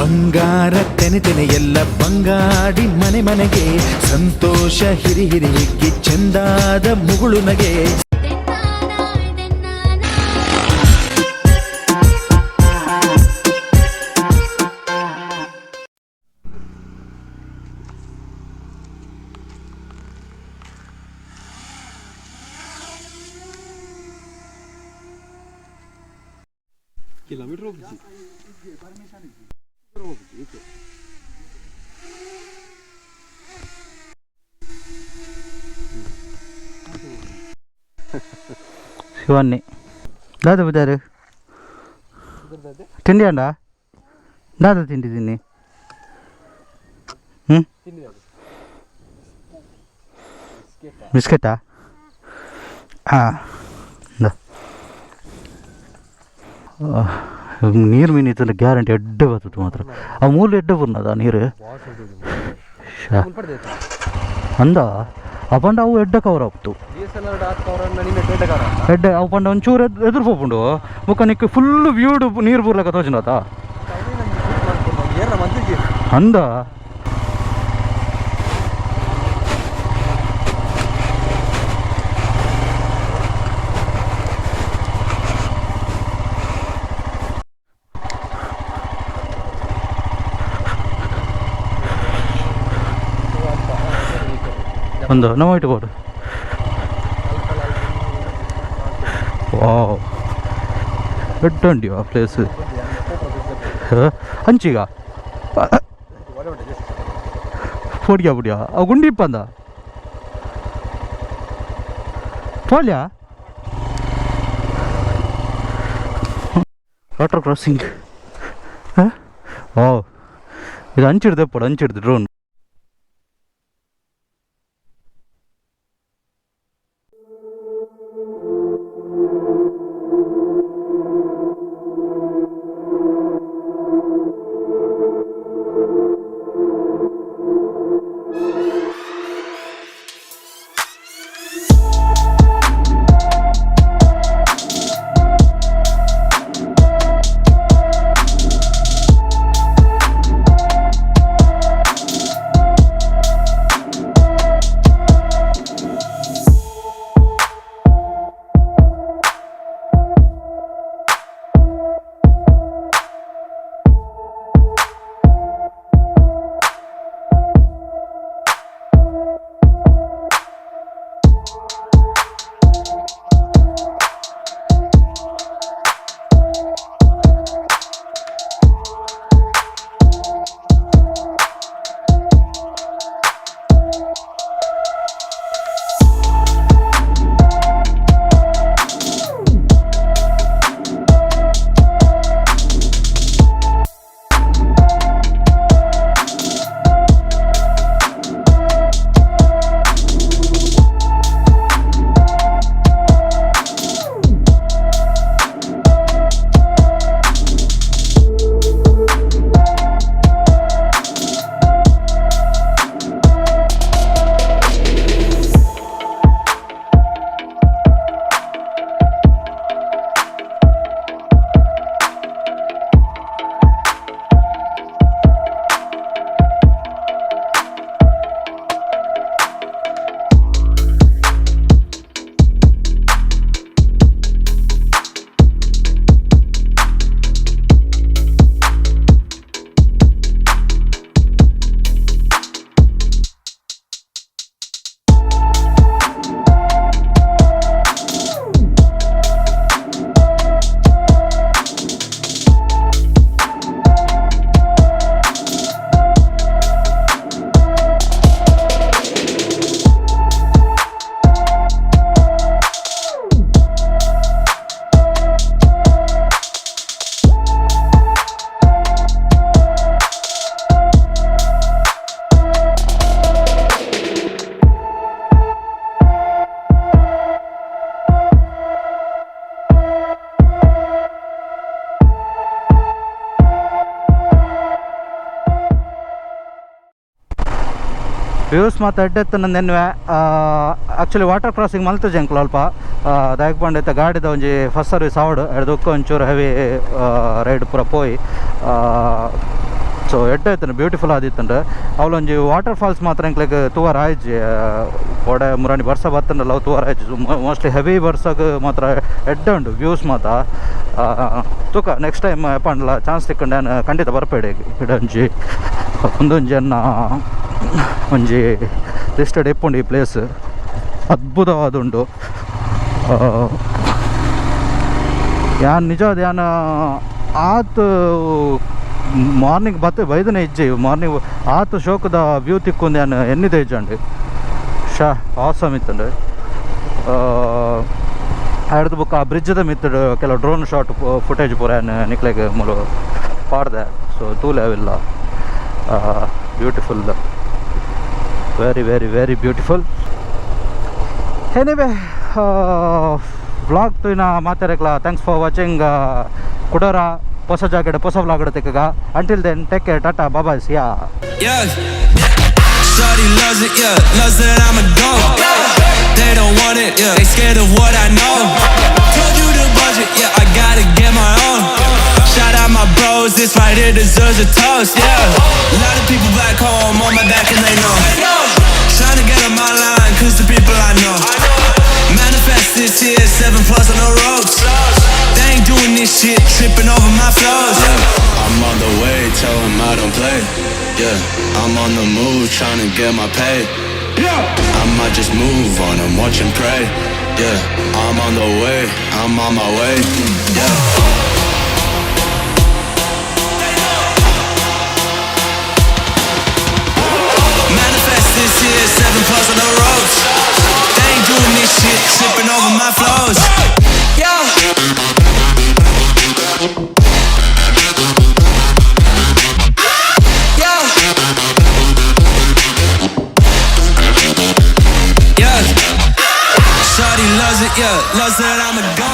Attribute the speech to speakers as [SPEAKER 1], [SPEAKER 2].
[SPEAKER 1] ಬಂಗಾರ ತೆನೆ ತೆನೆ ಎಲ್ಲ ಬಂಗಾಡಿ ಮನೆ ಮನೆಗೆ ಸಂತೋಷ ಹಿರಿ ಹಿರಿ ಹಿಗ್ಗಿ ಚಂದಾದ ಮುಗುಳು ನಗೆ.
[SPEAKER 2] ಕಿಲೋಮೀಟರ್ ಹೋಗ್ಬಿಡ್ತಿ.
[SPEAKER 3] ಶಿವನ್ನಿ ದಾದ ಬುದಾರು ತಿಂಡಿ ಅಂಡ ದಾದ ತಿಂಡಿದ್ದೀನಿ. ಹ್ಞೂ, ಬಿಸ್ಕೆಟಾ? ಹಾಂ, ನೀರು ಮೀನು ಇತ್ತಲ್ಲ, ಗ್ಯಾರಂಟಿ ಎಡ್ಡೆ ಬರ್ತದೆ ಮಾತ್ರ. ಆ ಮೂಲ ಎಡ್ಡೆ ಬರ್ನದ ನೀರು ಅಂದ ಅಪಂಡ ಅವು ಎಡ್ಡೆ ಕವರ್ ಆಗ್ತು. ಎಡ್ಡೆ ಅವು ಪಂಡ ಒಂಚೂರು ಎದುರು ಪೋಪುಂಡು. ಬೊಕ್ಕ ನಿಕ್ ಫುಲ್ ವ್ಯೂಡ್ ನೀರು ಬೂರ್ಲಕ ತೋಜಿನತ ಅಂದ. ಒಂದು ನಮ್ಮ ಇಟ್ಟು ಕೊಡು. ವಾವ್, ಎಡ್ಡೆ ಆ ಪ್ಲೇಸ್. ಅಂಚೀಗ ಪೋಡಿಯಾ ಪುಡಿಯಾ ಅವು ಗುಂಡಿ ಇಪ್ಪಂದ ಪೋಲ್ಯಾ. Water crossing. ಓ, ಇದು ಅಂಚಿಡ್ದೆ ಪೋಡು, ಅಂಚಿಡ್ದು ಡ್ರೋನ್. ವ್ಯೂಸ್ ಮಾತ ಎಡ್ಡೆತ್ತು ನಂದೆನ್ವೆ. Actually water crossing ಮಲ್ತು ಜಂಕ್ಲು ಅಲ್ಪ ದಾಯಕ್ ಪಂಡ ಗಾಡಿದ ಒಂಜಿ ಫಸ್ಟ್ ಸರ್ವಿಸ್ ಆವಡು ಎಡ್ದೊಕ್ಕ ಒಂಚೂರು ಹೆವಿ ರೈಡ್ ಪೂರ ಪೋಯಿ. ಸೊ ಎಡ್ಡೆ ಇತ್ತಂಡು, ಬ್ಯೂಟಿಫುಲ್ ಆದಿತ್ತಂಡು. ಅವಲೊಂಜಿ ವಾಟರ್ ಫಾಲ್ಸ್ ಮಾತ್ರ ಎಂಕ್ಲೆಗ್ ತೂವರ ಆಯ್ಜಿ. ಕೋಡೆ ಮುರಾನಿ ಬರ್ಸ ಬತ್ತಂಡಲ್ಲ, ಅವು ತೂವರ ಆಯ್ಜಿ. ಮೋಸ್ಟ್ಲಿ ಹೆವಿ ಬರ್ಸಗ್ ಮಾತ್ರ ಎಡ್ಡೆ ಉಂಡು ವ್ಯೂಸ್ ಮಾತ. ತೂಕ, ನೆಕ್ಸ್ಟ್ ಟೈಮ್ ಪಂಡಲ ಚಾನ್ಸ್ ತಿಕ್ಕಂಡೆ ನಾನು ಖಂಡಿತ ಬರ್ಪೇಡೆ. ಇಡೊಂಜಿ ಒಂದೊಂಜಿ ಅನ್ನ ಒಂಜಿ ಲಿಸ್ಟೆಡ್ ಇಪ್ಪುಂಡು. ಈ ಪ್ಲೇಸ್ ಅದ್ಭುತವಾದುಂಡು. ಯಾನ್ ನಿಜವಾದ ಯಾನ್ ಆತ್ ಮಾರ್ನಿಂಗ್ ಬತ್ತೆ ಬೈದನೆ ಇಜ್ಜಿ. ಮಾರ್ನಿಂಗ್ ಆತ್ ಶೋಕದ ವ್ಯೂ ತಿಕ್ಕೊಂದು ಯಾನ್ ಎನ್ನಿದೆ ಇಜ್ಜಂడి. ಶಾ, ಆಸಮ್ ಇತ್ತಂಡು. ಅಡ್ದು ಬೊಕ್ಕ ಆ ಬ್ರಿಡ್ಜ್ದ ಮಿತ್ತುಡು ಕೆಲವು ಡ್ರೋನ್ ಶಾಟ್ ಫುಟೇಜ್ ಪೂರ ಯಾನ್ ನಿಕ್ಲೆಗ್ ಮೂಲು ಪಾಡ್ದೆ. ಸೊ ತೂಲೆ ಅವಿಲ್ಲ. Beautiful, very very very beautiful. Anyway, vlog ತೂಯಿನ ಮಾತೆರೆಗ್ಲ thanks for watching. ಕುಡೋರ ಹೊಸ ಜಾಗಡ್ ಹೊಸ vlog ತಿಕ್ಕಗ. Until then, take care, tata, bye, see ya.
[SPEAKER 4] Yeah. Shorty loves it, yeah. Loves that I'm a go. They don't want it, yeah. They scared of what I know. Told you the budget, yeah. I gotta get my own. Shout out my bros, this right here deserves a toast, yeah. A lot of people back home on my back and they know. Trying to get on my line, 'cause the people I know. Manifest this year, 7+ on the ropes. They ain't doing this shit, tripping over my flows.
[SPEAKER 5] Yeah, I'm on the way, tell 'em I don't play. Yeah, I'm on the move, trying to get my pay. I might just move on 'em, watch and pray. Yeah, I'm on the way, I'm on my way. Yeah.
[SPEAKER 4] Manifest this year, 7+ on the ropes. They ain't doing this shit, tripping over my flows. Yeah. Yeah. Yeah. Shorty loves it, yeah. Loves that I'm a go.